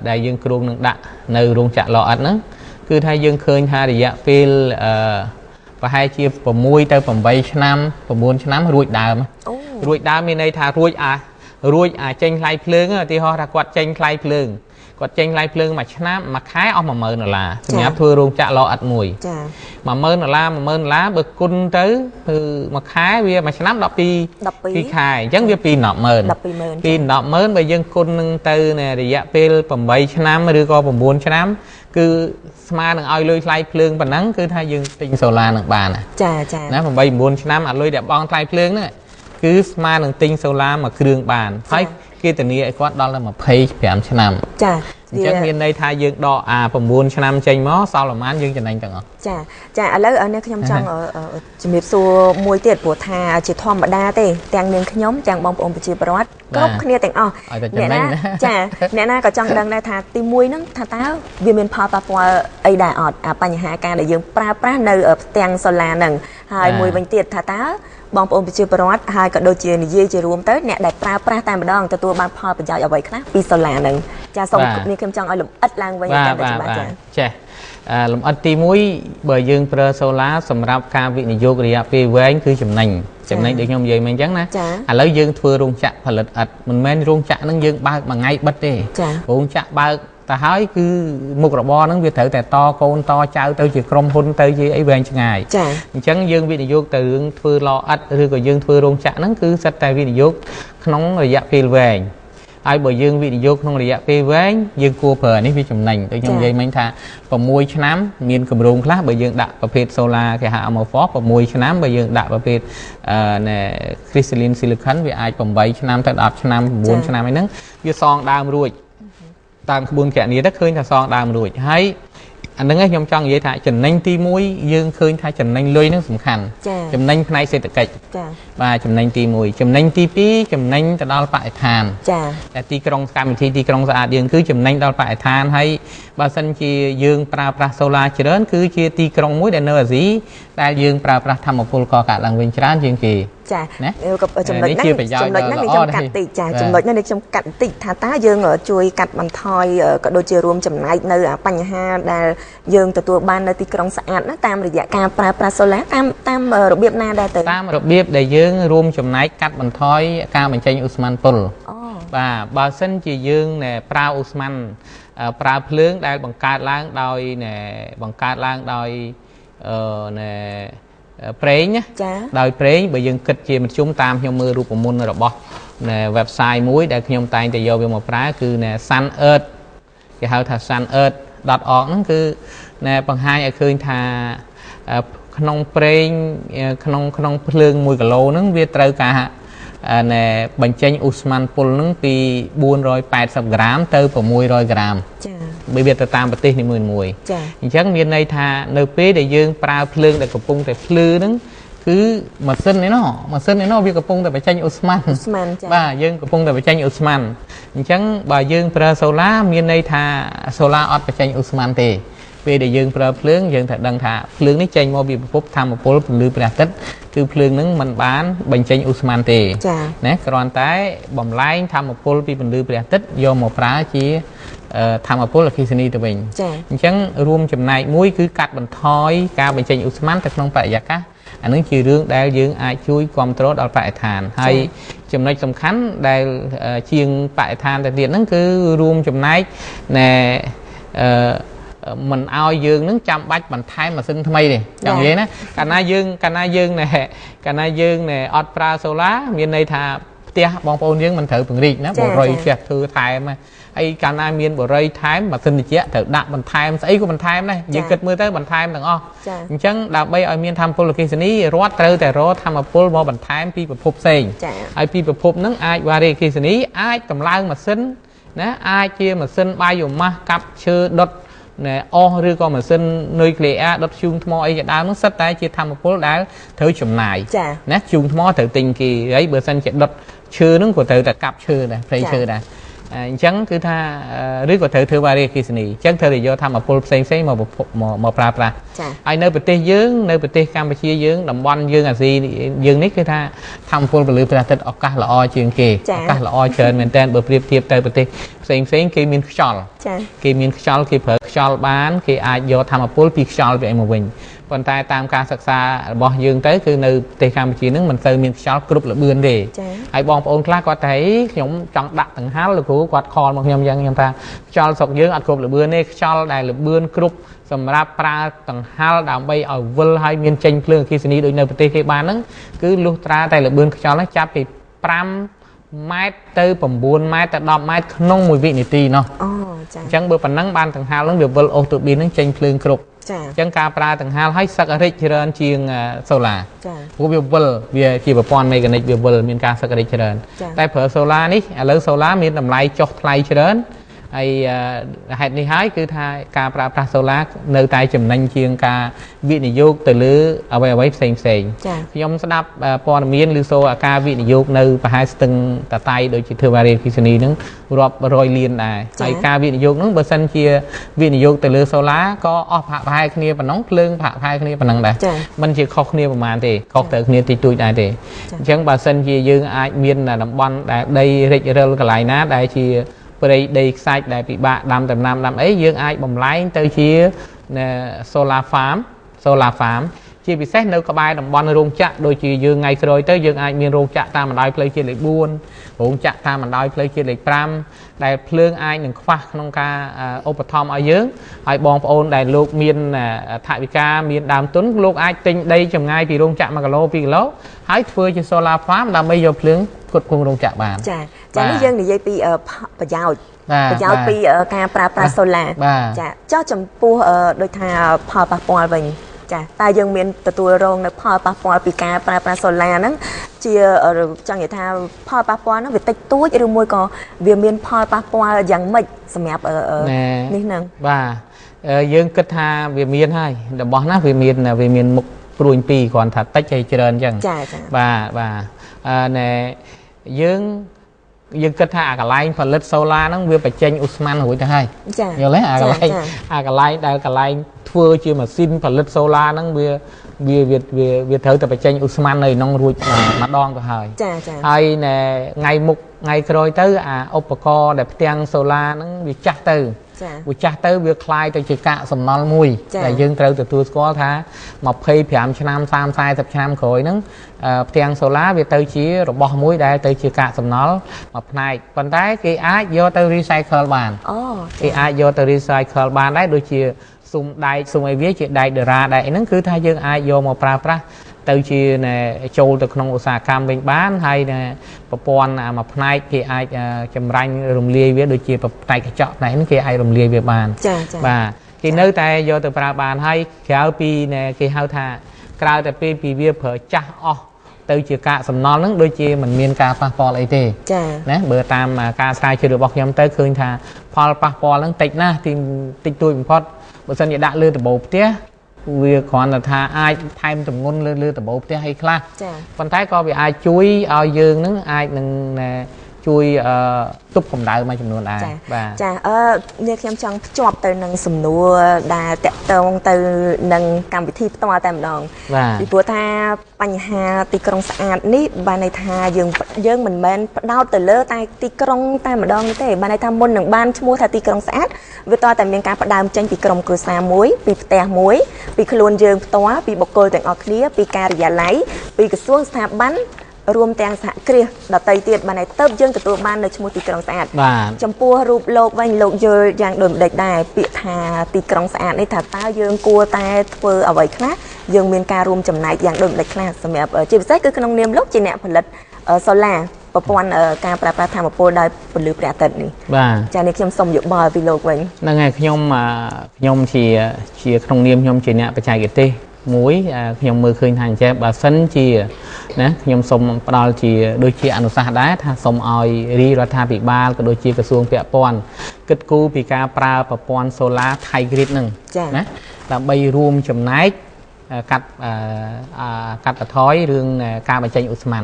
ដែលយើងគ្រោងនឹងដាក់នៅរោងចក្រឡអិតហ្នឹងគឺថាយើងឃើញថារយៈពេលប្រហែលជា6ទៅ8ឆ្នាំ9ឆ្នាំរួចដើមរួចដើមមានន័យថារួចអាចេញថ្លៃភ្លើងឧទាហរណ៍ថាគាត់ចេញថ្លៃភ្លើងគាត់ចេញថ្លៃភ្លើងមួយឆ្នាំមួយខែអស់10000ដុល្លារសម្រាប់ធ្វើរោងចក្រឡអិតមួយចា10000ដុល្លារ10000ដុល្លារបើគុណទៅគឺមួយខែវាមួយឆ្នាំ12ខែអញ្ចឹងវា2 100,000 2 100,000បើយើងគុណនឹងទៅរយៈពេល8ឆ្នាំឬក៏9ឆ្នាំគឺស្មើនឹងឲ្យលុយថ្លៃភ្លើងប៉ុណ្ណឹងគឺថាយើងទិញសូឡានឹងបានចាចាណា8 9ឆ្នាំអាលុយដែលបង់ថ្លៃភ្លើងហ្នឹងគឺស្មើនឹងទិញសូឡាមួយគ្រឿងបានហើយគេធានាឲ្យគាត់ដល់25ឆ្នាំចាអញ្ចឹងមានន័យថាយើងដកអា9ឆ្នាំចេញមកសល់ប្រហែលយើងចំណេញទាំងអស់ចាចាឥឡូវនេះខ្ញុំចង់ជំរាបសួរមួយទៀតព្រោះថាជាធម្មតាទេទាំងនាងខ្ញុំទាំងបងប្អូនប្រជាពលរដ្ឋគ្រប់គ្នាទាំងអស់អ្នកណាចាអ្នកណាក៏ចង់ដឹងដែរថាទី1ហ្នឹងថាតើវាមានផលប៉ះពាល់អីដែរអត់អាបញ្ហាការដែលយើងប្រើប្រាស់នៅផ្ទាំងសូឡាហ្នឹងហើយមួយវិញទៀតថាតើបងប្អូនប្រជាពលរដ្ឋហើយក៏ដូចជានិយាយជារួមទៅអ្នកដែលប្រើប្រាស់តែម្ដងទទួលបានផលប្រយោជន៍អ្វីខ្លះពីសូឡាហ្នឹងចាសូមនេះខ្ញុំចង់ឲ្យលម្អិតឡើងវិញកាន់តែច្បាស់ចាចេះលម្អិតទី1បើយើងប្រើសូឡាសម្រាប់ការវិនិយោគរយៈពេលវែងគឺចំណេញចំណេញដូចខ្ញុំនិយាយមកអញ្ចឹងណាឥឡូវយើងធ្វើរោងចក្រផលិតឥដ្ឋមិនមែនរោងចក្រហ្នឹងយើងបើកមួយថ្ងៃបិទទេរោងចក្របើកទៅហើយគឺមុខរបរហ្នឹងវាត្រូវតែតកូនតចៅទៅជាក្រុមហ៊ុនទៅជាអីវែងឆ្ងាយអញ្ចឹងយើងវិនិយោគទៅរឿងធ្វើឡឥដ្ឋឬក៏យើងធ្វើរោងចក្រហ្នឹងគឺសិតតែវិនិយោគក្នុងរយៈពេលវែងហើយបើយើងវិនិយោគក្នុងរយៈពេលវែងយើងគួរប្រើនេះវាចំណេញដូចខ្ញុំនិយាយមិញថា6ឆ្នាំមានគម្រោងខ្លះបើយើងដាក់ប្រភេទ solar គេហៅ amorphous 6ឆ្នាំបើយើងដាក់ប្រភេទ crystalline silicon វាអាច8ឆ្នាំទៅ10ឆ្នាំ9ឆ្នាំអីហ្នឹងវាសងដើមរួចតាមក្បួនគណនាទៅឃើញថាសងដើមរួចហើយអាហ្នឹងខ្ញុំចង់និយាយថាចំណេញទី1យើងឃើញថាចំណេញលុយហ្នឹងសំខាន់ចំណេញផ្នែកសេដ្ឋកិច្ចបាទចំណេញទី1ចំណេញទី2ចំណេញទៅដល់បរិស្ថានតែទីក្រុងកម្មវិធីទីក្រុងស្អាតយើងគឺចំណេញដល់បរិស្ថានហើយ បើសិនជាយើងប្រើប្រាស់សូឡាច្រើនគឺជាទីក្រុងមួយដែលនៅអាស៊ីដែលយើងប្រើប្រាស់ធម្មពលកកើតឡើងវិញច្រើនជាងគេ ចាចំណុចហ្នឹងចំណុចហ្នឹងខ្ញុំកាត់តិចចាចំណុចហ្នឹងខ្ញុំកាត់តិចថាតើយើងជួយកាត់បន្ថយក៏ដូចជារួមចំណែកនៅបញ្ហាដែលយើងទទួលបាននៅទីក្រុងស្អាតណាតាមរយៈការប្រើប្រាស់សូឡាតាមរបៀបណាដែរទៅតាមរបៀបដែលយើងរួមចំណែកកាត់បន្ថយការបញ្ចេញឧស្ម័នពុលបាទបើសិនជាយើងប្រើឧស្ម័នប្រើភ្លើងដែលបង្កើតឡើងដោយបង្កើតឡើងដោយប្រេងដោយប្រេងបើយើងគិតជាមធ្យមតាមខ្ញុំមើលរូបមន្តរបស់ website មួយដែលខ្ញុំតែងតែយកវាមកប្រើគឺ Sun Earth គេហៅថា sunearth.org ហ្នឹងគឺបង្ហាញឲ្យឃើញថាក្នុងប្រេងក្នុងភ្លើង1គីឡូហ្នឹងវាត្រូវការបញ្ចេញឧស្ម័នពុលហ្នឹងពី480ក្រាមទៅ600ក្រាមចា៎វាទៅតាមប្រទេសនីមួយៗចាអញ្ចឹងមានន័យថានៅពេលដែលយើងប្រើភ្លើងដែលកំពុងតែភ្លឺហ្នឹងគឺម៉ាស៊ីននេះណោះម៉ាស៊ីននេះណោះវាកំពុងតែបញ្ចេញឧស្ម័នចាបាទយើងកំពុងតែបញ្ចេញឧស្ម័នអញ្ចឹងបើយើងប្រើសូឡាមានន័យថាសូឡាអត់បញ្ចេញឧស្ម័នទេពេលដែលយើងប្រើភ្លើងយើងត្រូវដឹងថាភ្លើងនេះចេញមកពីប្រភពធម្មពលពន្លឺព្រះអាទិត្យគឺភ្លើងនឹងមិនបានបញ្ចេញឧស្ម័នទេណាគ្រាន់តែបំលែងធម្មពលពីពន្លឺព្រះអាទិត្យយកមកប្រើជាធម្មពលអគ្គិសនីទៅវិញអញ្ចឹងរួមចំណែកមួយគឺកាត់បន្ថយការបញ្ចេញឧស្ម័នទៅក្នុងបរិយាកាសអានឹងជារឿងដែលយើងអាចជួយគ្រប់គ្រងដល់បរិស្ថានហើយចំណុចសំខាន់ដែលជាងបរិស្ថានទៅទៀតហ្នឹងគឺរួមចំណែកណែមិនឲ្យយើងនឹងចាំបាច់បន្ថែមម៉ាស៊ីនថ្មីទេចង់និយាយណាកាលណាយើងណែអត់ប្រើសូឡាមានន័យថាផ្ទះបងប្អូនយើងមិនត្រូវពង្រីកណាបរិយផ្ទះធ្វើថែមហើយកាលណាមានបរិយថែមម៉ាស៊ីនត្រជាក់ត្រូវដាក់បន្ថែមស្អីក៏បន្ថែមដែរយើងគិតមើលទៅបន្ថែមទាំងអស់អញ្ចឹងដើម្បីឲ្យមានធម្មពលអគ្គិសនីរដ្ឋត្រូវតែរកធម្មពលមកបន្ថែមពីប្រភពផ្សេងហើយពីប្រភពហ្នឹងអាចវ៉ារីអគ្គិសនីអាចតម្លើងម៉ាស៊ីនណាអាចជាម៉ាស៊ីនបាយូម៉ាស់កាប់ឈើដុតអស់ឬក៏ម៉ាស៊ីននុយក្លេអ៊ែរដុតធ្យូងថ្មអីជាដើមនោះសិតតែជាធម្មពលដែលត្រូវចំណាយណាធ្យូងថ្មត្រូវទិញគេហើយបើសិនជាដុតឈើហ្នឹងក៏ត្រូវតែកាប់ឈើដែរព្រៃឈើដែរអញ្ចឹងគឺថាឬក៏ត្រូវធ្វើវ៉ារីអគ្គិសនីអញ្ចឹងត្រូវតែយកធម្មពលផ្សេងៗមកប្រើប្រាស់ហើយនៅប្រទេសយើងនៅប្រទេសកម្ពុជាយើងតំបន់យើងអាស៊ីយើងនេះគឺថាធម្មពលពន្លឺព្រះអាទិត្យឱកាសល្អជាងគេឱកាសល្អច្រើនមែនតើបើប្រៀបធៀបទៅប្រទេសផ្សេងៗគេមានខ្យល់គេមានខ្យល់គេប្រើខ្យល់បានគេអាចយកធម្មពលពីខ្យល់វាឯងមកវិញប៉ុន្តែតាមការសិក្សារបស់យើងទៅគឺនៅប្រទេសកម្ពុជានឹងមិនសូវមានខ្យល់គ្រប់ល្បឿនទេហើយបងប្អូនខ្លះគាត់ថាខ្ញុំចង់ដាក់ដង្ហាលលោកគ្រូគាត់ខលមកខ្ញុំយ៉ាងខ្ញុំថាខ្យល់ស្រុកយើងអត់គ្រប់ល្បឿនទេខ្យល់ដែលល្បឿនគ្រប់សម្រាប់ប្រើដង្ហាលដើម្បីឲ្យវិលហើយមានចេញភ្លើងអគ្គិសនីដូចនៅប្រទេសគេបានហ្នឹងគឺលុះត្រាតែល្បឿនខ្យល់ហ្នឹងចាប់ពី5ម៉ែត្រទៅ9ម៉ែត្រទៅ10ម៉ែត្រក្នុង1វិនាទីណោះអូចាអញ្ចឹងបើប៉ុណ្ណឹងបានដង្ហាលហ្នឹងវាវិលអូសទូប៊ីនហ្នឹងចេញភ្លើងគ្រប់ចាអញ្ចឹងការប្រើដង្ហាលឲ្យសឹករិចច្រើនជាងសូឡាចាព្រោះវាវិលវាជាប្រព័ន្ធមេកានិកវាវិលមានការសឹករិចច្រើនតែប្រើសូឡានេះឥឡូវសូឡាមានតម្លៃចុះថ្លៃច្រើនហើយហេតុនេះហើយគឺថាការប្រើប្រាស់សូឡានៅតែចំណេញជាងការវិនិយោគទៅលើអ្វីៗផ្សេងខ្ញុំស្ដាប់ព័ត៌មានឬសូអាការវិនិយោគនៅប្រហែលស្ទឹងតាតៃដូចជាធ្វើវ៉ារីអគ្គិសនីហ្នឹងរាប់រយលានដែរហើយការវិនិយោគហ្នឹងបើសិនជាវិនិយោគទៅលើសូឡាក៏អស់ប្រហាក់ប្រហែលគ្នាប៉ុណ្ណឹងភ្លើងប្រហាក់ប្រហែលគ្នាប៉ុណ្ណឹងដែរមិនជាខុសគ្នាប្រហែលទេខុសទៅគ្នាតិចតួចដែរទេអញ្ចឹងបើសិនជាយើងអាចមានតំបន់ដែលដីរិចរិលកន្លែងណាដែលជាព្រៃដីខ្សាច់ដែលពិបាកដាំដំណាំដាំអីយើងអាចបំលែងទៅជា solar farm ជាពិសេសនៅក្បែរតំបន់រោងចក្រដូចជាយើងថ្ងៃក្រោយទៅយើងអាចមានរោងចក្រតាមបណ្ដោយផ្លូវជាតិលេខ4រោងចក្រតាមបណ្ដោយផ្លូវជាតិលេខ5ដែលភ្លើងអាចនឹងខ្វះក្នុងការឧបត្ថម្ភឲ្យយើងហើយបងប្អូនដែលលោកមានថវិកាមានដើមទុនលោកអាចទិញដីចម្ងាយពីរោងចក្រ1គីឡូ2គីឡូហើយធ្វើជា solar farm ដើម្បីយកភ្លើងផ្គត់ផ្គង់រោងចក្របានចាចានេះយើងនិយាយពីប្រយោជន៍ពីការប្រើប្រាស់សូឡាចាចុះចំពោះដូចថាផលប៉ះពាល់វិញចាតើយើងមានទទួលរងនៅផលប៉ះពាល់ពីការប្រើប្រាស់សូឡាហ្នឹងជាចង់និយាយថាផលប៉ះពាល់ហ្នឹងវាតិចតួចឬមួយក៏វាមានផលប៉ះពាល់យ៉ាងម៉េចសម្រាប់នេះហ្នឹងបាទយើងគិតថាវាមានហើយរបស់ណាវាមានមុខព្រួញពីរគ្រាន់ថាតិចហើយច្រើនអញ្ចឹងចាបាទបាទណែយើង យើងគិតថាអាកន្លែងផលិត solar ហ្នឹងវាបញ្ចេញឧស្ម័នរួចទៅហើយយល់ទេអាកន្លែងដែលកន្លែងធ្វើជាម៉ាស៊ីនផលិត solar ហ្នឹងវាវាវាវាត្រូវតែបញ្ចេញឧស្ម័ននៅក្នុងរួចម្ដងទៅហើយហើយថ្ងៃមុខថ្ងៃក្រោយទៅអាឧបករណ៍ដែលផ្ទាំង solar ហ្នឹងវាចាស់ទៅវាចាស់ទៅវាคล้ายទៅជាកាកសំណល់មួយដែលយើងត្រូវទទួលស្គាល់ថា25ឆ្នាំ30 40ឆ្នាំក្រោយហ្នឹងផ្ទាំង solar វាទៅជារបស់មួយដែលទៅជាកាកសំណល់មួយផ្នែកប៉ុន្តែគេអាចយកទៅ recycle បានគេអាចយកទៅ recycle បានដែរដូចជាស៊ុំដែកស៊ុំអីវាជាដែកដរាដែកអីហ្នឹងគឺថាយើងអាចយកមកប្រើប្រាស់ទៅជាចូលទៅក្នុងឧស្សាហកម្មវិញបានហើយប្រព័ន្ធមួយផ្នែកគេអាចចម្រាញ់រំលាយវាដូចជាផ្នែកកញ្ចក់ផ្នែកហ្នឹងគេអាចរំលាយវាបានបាទគេនៅតែយកទៅប្រើបានហើយក្រៅពីគេហៅថាក្រៅតែពេលពីវាប្រើចាស់អស់ទៅជាកាកសំណល់ហ្នឹងដូចជាមិនមានការប៉ះពាល់អីទេណាបើតាមការស្រាវជ្រាវរបស់ខ្ញុំទៅឃើញថាផលប៉ះពាល់ហ្នឹងតិចណាស់ទីតិចតួចបំផុតបើសិនជាដាក់លើដំបូលផ្ទះវាគ្រាន់តែថាអាចថែមទម្ងន់លើដំបូលផ្ទះអីខ្លះប៉ុន្តែក៏វាអាចជួយឲ្យយើងនឹងអាចនឹងជួយទប់កម្ដៅមួយចំនួនដែរបាទចានេះខ្ញុំចង់ភ្ជាប់ទៅនឹងសំណួរដែលតាក់ទងទៅនឹងកម្មវិធីផ្ទាល់តែម្ដងពីព្រោះថាបញ្ហាទីក្រុងស្អាតនេះបានន័យថាយើងមិនមែនផ្ដោតទៅលើតែទីក្រុងតែម្ដងនេះទេបានន័យថាមុននឹងបានឈ្មោះថាទីក្រុងស្អាតវាតតែមានការផ្ដើមចេញពីក្រុមគ្រួសារមួយពីផ្ទះមួយពីខ្លួនយើងផ្ទាល់ពីបុគ្គលទាំងអស់គ្នាពីការិយាល័យពីក្រសួងស្ថាប័នរួមទាំងសហគ្រាសដទៃទៀតបានតែទៅយើងទទួលបាននៅឈ្មោះទីក្រុងស្អាតចំពោះរូបលោកវិញលោកយល់យ៉ាងដូចម្ដេចដែរពាក្យថាទីក្រុងស្អាតនេះថាតើយើងគួរតែធ្វើអ្វីខ្លះយើងមានការរួមចំណែកយ៉ាងដូចម្ដេចខ្លះសម្រាប់ជាពិសេសគឺក្នុងនាមលោកជាអ្នកផលិតសូឡាប្រព័ន្ធការប្រើប្រាស់ធម្មពលដោយពន្លឺព្រះអាទិត្យនេះបាទចានេះខ្ញុំសូមយោបល់ពីលោកវិញហ្នឹងហើយខ្ញុំជាក្នុងនាមខ្ញុំជាអ្នកបច្ចេកទេសមួយខ្ញុំមើលឃើញថាអញ្ចឹងបើសិនជាណាខ្ញុំសូមផ្ដល់ជាដូចជាអនុសាសន៍ដែរថាសូមឲ្យរាជរដ្ឋាភិបាលក៏ដូចជាក្រសួងពាក់ព័ន្ធគិតគូរពីការប្រើប្រព័ន្ធ Solar Thai Grid ហ្នឹងណាដើម្បីរួមចំណែកកាត់បន្ថយរឿងការបញ្ចេញឧស្ម័ន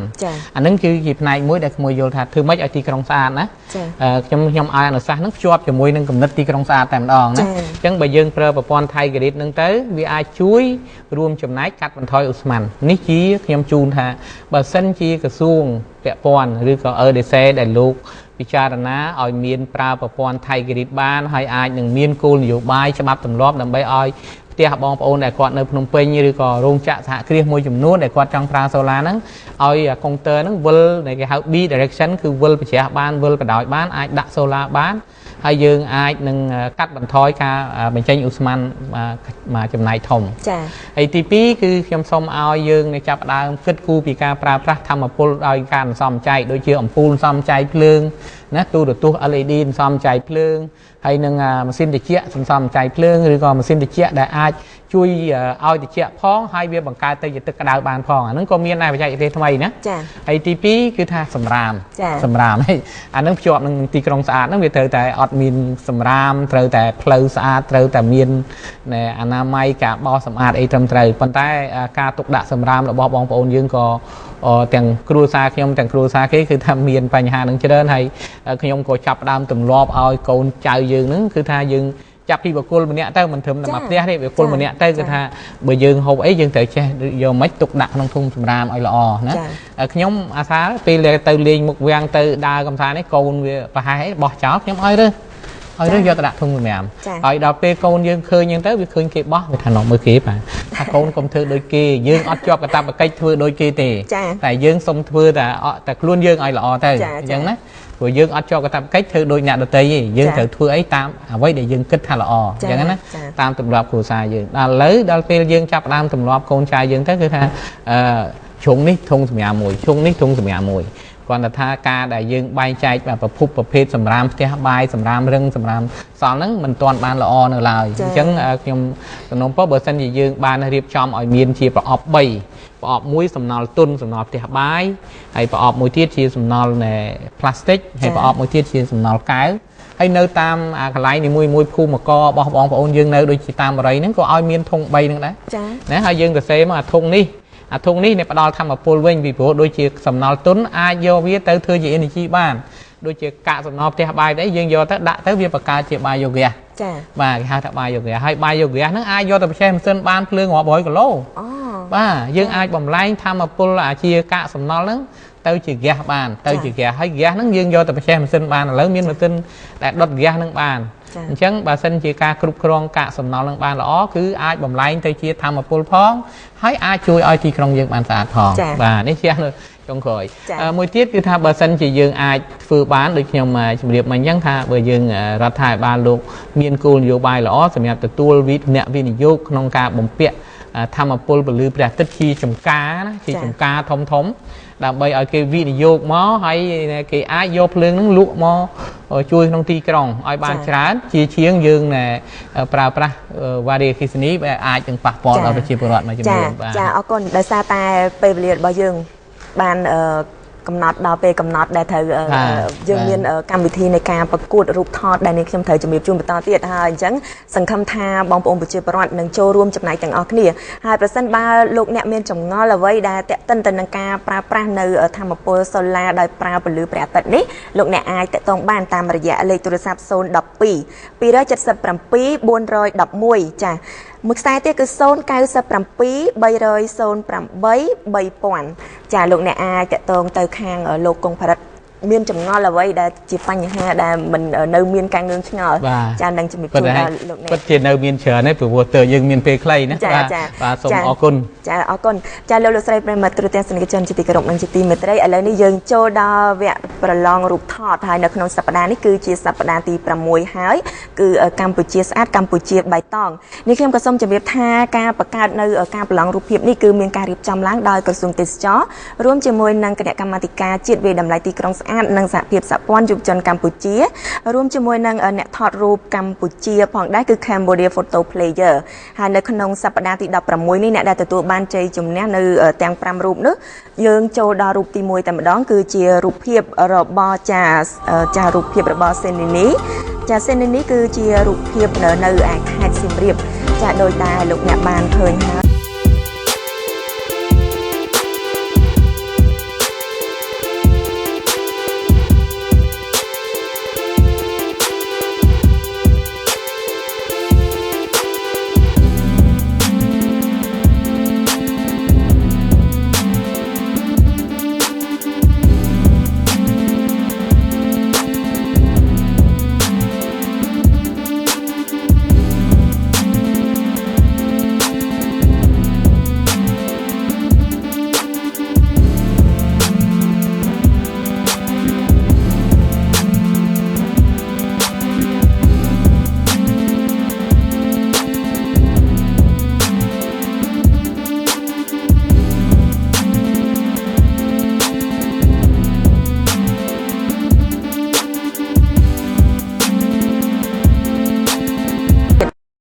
អាហ្នឹងគឺជាផ្នែកមួយដែលខ្ញុំយល់ថាធ្វើម៉េចឲ្យទីក្រុងស្អាតណាខ្ញុំឲ្យអនុសាសន៍ហ្នឹងភ្ជាប់ជាមួយនឹងគំនិតទីក្រុងស្អាតតែម្ដងណាអញ្ចឹងបើយើងប្រើប្រព័ន្ធ Thai Grid ហ្នឹងទៅវាអាចជួយរួមចំណែកកាត់បន្ថយឧស្ម័ននេះជាខ្ញុំជូនថាបើសិនជាក្រសួងពាក់ព័ន្ធឬក៏ EDC ដែលលោកពិចារណាឲ្យមានប្រើប្រព័ន្ធ Thai Grid បានហើយអាចនឹងមានគោលនយោបាយច្បាប់ទម្លាប់ដើម្បីឲ្យផ្ទះបងប្អូនដែលគាត់នៅភ្នំពេញឬក៏រោងចក្រសហគ្រាសមួយចំនួនដែលគាត់ចង់ប្រើ solar ហ្នឹងឲ្យកុងទ័រហ្នឹងវិលដែលគេហៅ B direction គឺវិលប្រច្រាស់បានវិលបដោយបានអាចដាក់ solar បានហើយយើងអាចនឹងកាត់បន្ថយការបញ្ចេញឧស្ម័នមួយចំណែកធំចា៎ហើយទី2គឺខ្ញុំសូមឲ្យយើងចាប់ផ្ដើមគិតគូរពីការប្រើប្រាស់ធម្មពលដោយការសន្សំចៃដូចជាអំពូលសន្សំចៃភ្លើងណាទូរទស្សន៍ LED សន្សំចៃភ្លើងហើយនឹងម៉ាស៊ីនត្រជាក់សន្សំចៃភ្លើងឬក៏ម៉ាស៊ីនត្រជាក់ដែលអាចជួយឲ្យត្រជាក់ផងហើយវាបង្កើតទៅជាទឹកក្តៅបានផងអាហ្នឹងក៏មានដែរបច្ចេកទេសថ្មីណាហើយទី2គឺថាសម្រាមហើយអាហ្នឹងភ្ជាប់នឹងទីក្រុងស្អាតហ្នឹងវាត្រូវតែអត់មានសម្រាមត្រូវតែផ្លូវស្អាតត្រូវតែមានអនាម័យការបោសសម្អាតអីត្រឹមត្រូវប៉ុន្តែការទុកដាក់សម្រាមរបស់បងប្អូនយើងក៏ទាំងគ្រួសារខ្ញុំទាំងគ្រួសារគេគឺថាមានបញ្ហានឹងច្រើនហើយខ្ញុំក៏ចាប់ផ្ដើមទម្លាប់ឲ្យកូនចៅយើងហ្នឹងគឺថាយើងចាប់ពីបុគ្គលម្នាក់ទៅមិនត្រឹមតែមកផ្ទះទេបុគ្គលម្នាក់ទៅគឺថាបើយើងហូបអីយើងត្រូវចេះយកមិនទុកដាក់ក្នុងធុងសម្រាមឲ្យល្អណាខ្ញុំអាសាពេលទៅលេងមុខវាំងទៅដើរកំសាន្តនេះកូនវាប្រហែលបោះចោលខ្ញុំឲ្យរើសយកទៅដាក់ធុងសម្រាមហើយដល់ពេលកូនយើងឃើញអញ្ចឹងទៅវាឃើញគេបោះវាថានោះមើលគេបាទថាកូនកុំធ្វើដូចគេយើងអត់ជាប់កាតព្វកិច្ចធ្វើដូចគេទេតែយើងសុំធ្វើតែខ្លួនយើងឲ្យល្អទៅអញ្ចឹងណាព្រោះយើងអត់ជាប់កាតព្វកិច្ចធ្វើដូចអ្នកដទៃទេយើងត្រូវធ្វើអីតាមអ្វីដែលយើងគិតថាល្អអញ្ចឹងណាតាមទម្លាប់គ្រួសារយើងដល់ឥឡូវដល់ពេលយើងចាប់ផ្ដើមទម្លាប់កូនចៅយើងទៅគឺថាជ្រុងនេះធុងសម្រាមមួយជ្រុងនេះធុងសម្រាមមួយគ្រាន់តែថាការដែលយើងបែងចែកប្រភពប្រភេទសម្រាមផ្ទះបាយសម្រាមរឹងសម្រាមសល់ហ្នឹងមិនទាន់បានល្អនៅឡើយអញ្ចឹងខ្ញុំសំណូមពរបើសិនជាយើងបានរៀបចំឲ្យមានជាប្រអប់3ប្រអប់មួយសំណល់ទុនសំណល់ផ្ទះបាយហើយប្រអប់មួយទៀតជាសំណល់ផ្លាស្ទិកហើយប្រអប់មួយទៀតជាសំណល់កែវហើយនៅតាមកន្លែងនីមួយៗភូមិករបស់បងប្អូនយើងនៅដូចជាតាមបរិយហ្នឹងក៏ឲ្យមានធុង3ហ្នឹងដែរណាហើយយើងសរសេរមកអាធុងនេះ អាធុងនេះអ្នកផ្ដល់ធម្មពលវិញពីព្រោះដូចជាសំណល់ទុនអាចយកវាទៅធ្វើជា energy បាន ដូចជាកាកសំណល់ផ្ទះបាយអីយើងយកទៅដាក់ទៅវាបង្កើតជា biogas ចា បាទគេហៅថា biogas ហើយ biogas ហ្នឹងអាចយកទៅប្រឆេះម៉ាស៊ីនបានភ្លើងរាប់រយគីឡូបាទយើងអាចបំលែងធម្មពលអាជាកាកសំណល់ហ្នឹងទៅជាហ្គាសបានទៅជាហ្គាសហើយហ្គាសហ្នឹងយើងយកទៅប្រឆេះម៉ាស៊ីនបានឥឡូវមានម៉ាស៊ីនដែលដុតហ្គាសហ្នឹងបានអញ្ចឹងបើសិនជាការគ្រប់គ្រងកាកសំណល់នឹងបានល្អគឺអាចបំលែងទៅជាធម្មពលផងហើយអាចជួយឲ្យទីក្រុងយើងបានស្អាតផងបាទនេះជាចុងក្រោយមួយទៀតគឺថាបើសិនជាយើងអាចធ្វើបានដូចខ្ញុំជម្រាបមកអញ្ចឹងថាបើយើងរដ្ឋាភិបាលលោកមានគោលនយោបាយល្អសម្រាប់ទទួលអ្នកវិនិយោគក្នុងការបំពាក់ធម្មពលពលឺព្រះអាទិត្យជាចំការណាជាចំការធំធំដើម្បីឲ្យគេវិនិយោគមកហើយគេអាចយកភ្លើងហ្នឹងលក់មកជួយក្នុងទីក្រុងឲ្យបានច្រើនជាជាងយើងប្រើប្រាស់វ៉ារីអគ្គិសនីដែលអាចនឹងប៉ះពាល់ដល់ប្រជាពលរដ្ឋមួយចំនួនបាទចាអរគុណដោយសារតែពេលវេលារបស់យើងបានកំណត់ដល់ពេលកំណត់ដែលត្រូវយើងមានកម្មវិធីនៃការប្រកួតរូបថតដែលនេះខ្ញុំត្រូវជំរាបជូនបន្តទៀតហើយអញ្ចឹងសង្ឃឹមថាបងប្អូនប្រជាពលរដ្ឋនឹងចូលរួមចំណែកទាំងអស់គ្នាហើយប្រសិនបើលោកអ្នកមានចម្ងល់អ្វីដែលទាក់ទិនទៅនឹងការប្រើប្រាស់នៅធម្មពលសូឡាដោយប្រើពន្លឺព្រះអាទិត្យនេះលោកអ្នកអាចទាក់ទងបានតាមរយៈលេខទូរស័ព្ទ012 277 411ចាមួយខ្សែទៀតគឺ097 308 3000ចាលោកអ្នកអាចទាក់ទងទៅខាងលោកគង់ផរិតមានចម្ងល់អ្វីដែលជាបញ្ហាដែលមិននៅមានការងឿងឆ្ងល់ចានឹងជំរាបជូនដល់លោកអ្នកពិតជានៅមានច្រើនទេព្រោះតើយើងមានពេលខ្លីណាបាទសូមអរគុណចាអរគុណចាលោកលោកស្រីប្រិយមិត្តទូរទស្សនិកជនជាទីគោរពនិងជាទីមេត្រីឥឡូវនេះយើងចូលដល់វគ្គប្រឡងរូបថតហើយនៅក្នុងសប្តាហ៍នេះគឺជាសប្តាហ៍ទី6ហើយគឺកម្ពុជាស្អាតកម្ពុជាបៃតងនេះខ្ញុំក៏សូមជម្រាបថាការបង្កើតនៅការប្រឡងរូបភាពនេះគឺមានការរៀបចំឡើងដោយក្រសួងទេសចរណ៍រួមជាមួយនឹងគណៈកម្មាធិការជាតិវាយតម្លៃទីក្រុងស្អាតនិងសហភាពសហព័ន្ធយុវជនកម្ពុជារួមជាមួយនឹងអ្នកថតរូបកម្ពុជាផងដែរគឺ Cambodia Photo Player ហើយនៅក្នុងសប្តាហ៍ទី16នេះអ្នកដែលទទួលបានជ័យជំនះនៅទាំង5រូបនោះយើងចូលដល់រូបទី1តែម្ដងគឺជារូបភាពរបស់ចារូបភាពរបស់សេនីនីចាសេនីនីគឺជារូបភាពនៅឯខេត្តសៀមរាបចាដោយតែលោកអ្នកបានឃើញហើយ